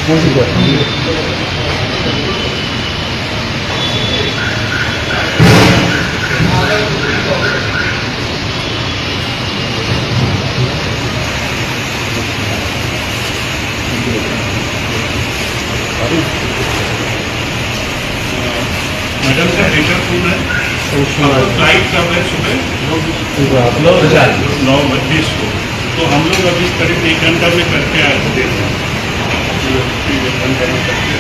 Madam का pressure फुल है। आपको फ्लाइट कब है? सुबह 9:32 को। तो हम लोग अभी करीब 1 घंटा में करके आए थे। 1 घंटा में करके।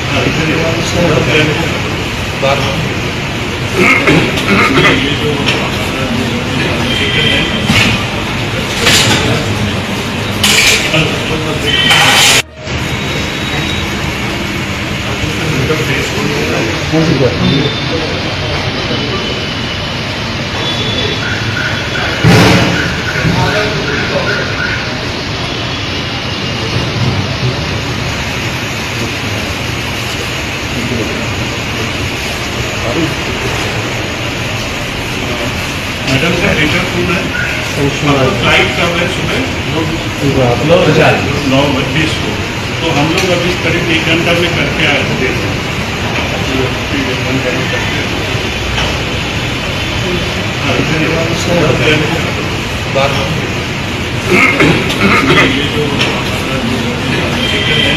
हाँ, इधर ही। ये जो चिकन है, मैडम का प्रेशर फुल है। आपको फ्लाइट कब है? सुबह 9:32 को। तो हम लोग अभी करीब 1 घंटा में करके आए थे। 1 घंटा में करके। हाँ, इधर ही। ये जो चिकन है।